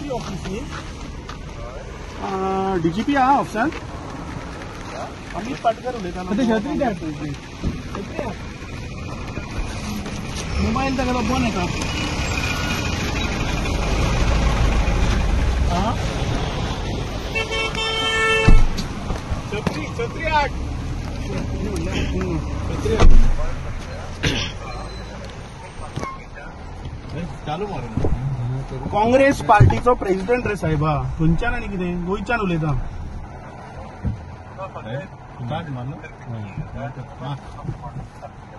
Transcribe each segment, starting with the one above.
DGP office न्ही? DGP आहा ऑफिसान? अमित पाटकर उलयता. मोबायल ताका बंद येता. छत्री छत्री 8 चालू मारून. काँग्रेस पार्टीचो प्रेसिडेंट रे साहेबा, खंयच्यान आनी कितें गोंयच्यान उलयता.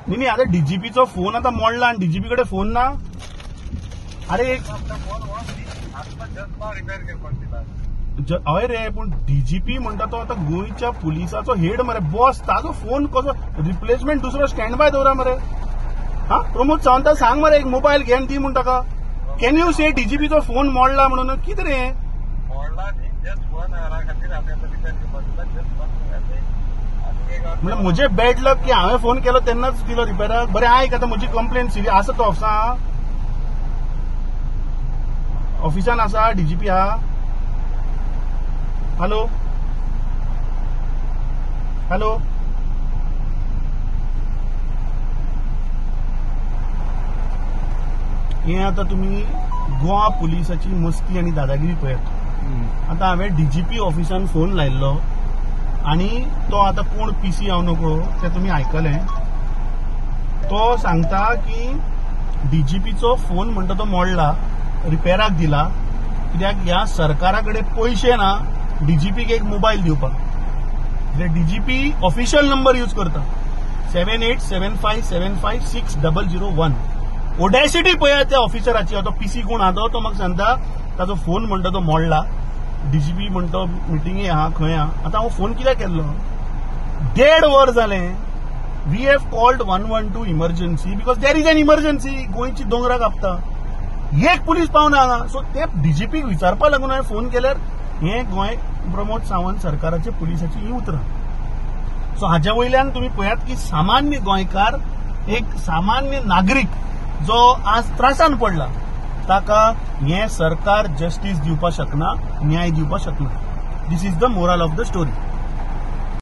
न्ही न्ही, आतां डीजीपीचो फोन आतां मोडला आनी डीजीपी कडेन फोन ना. अरे हय रे, पूण डीजीपी म्हणटा तो आतां गोंयच्या पुलिसाचो हेड मरे, बॉस. ताजो फोन कसो रिप्लेसमेंट दुसरो स्टँड बाय दवरा मरे. हा प्रमोद सावंता सांग मरे, एक मोबायल घे आनी दी म्हूण ताका. Can you से डीजीपीचो फोन मोडला म्हणून? कितें रे म्हणल्यार म्हजे बॅड लक की हांवें फोन केलो तेन्नाच दिलो रिपेराक. बरें आयक, आतां म्हजी कंप्लेन सिरियस आसा. तो ऑफिसान ऑफिसान आसा डीजीपी आहा. हॅलो हॅलो, हे आतां तुमी गोवा पुलिसाची मस्ती आनी दादागिरी पळयात. आतां हांवें डीजीपी ऑफिसान फोन लायिल्लो आनी तो आतां कोण पीसी हांव नकळो, तें तुमी आयकलें. तो सांगता की डीजीपीचो फोन म्हणटा तो मोडला, रिपेराक दिला, कित्याक ह्या सरकारा कडेन पयशे ना डीजीपीक एक मोबायल दिवपाक. कित्याक डीजीपी ऑफिशियल नंबर यूज करता 7875756001. ओडेसिटी पळयात त्या ऑफिसराची. तो पीसी कोण आहा तो म्हाका सांगता ताजो फोन म्हणटा तो मोडला, डीजीपी म्हणटा मिटिंगे आहा खंय आहा. आतां हांव फोन कित्याक केल्लो, 1.5 वर जालें. We have called 112 emergency because there is an emergency. गोंयची दोंगरा कापता, एक पुलीस पावना हांगा. सो ते डीजीपीक विचारपा लागून हांवें फोन केल्यार हे गोंय प्रमोद सावंत सरकाराचे पुलिसाची ही उतरां. सो हाज्या वयल्यान तुमी पळयात की सामान्य गोंयकार, एक सामान्य नागरीक जो आज त्रासान पडला ताका हे सरकार जस्टीस दिवपाक शकना, न्याय दिवपाक शकना. This is the moral of the story.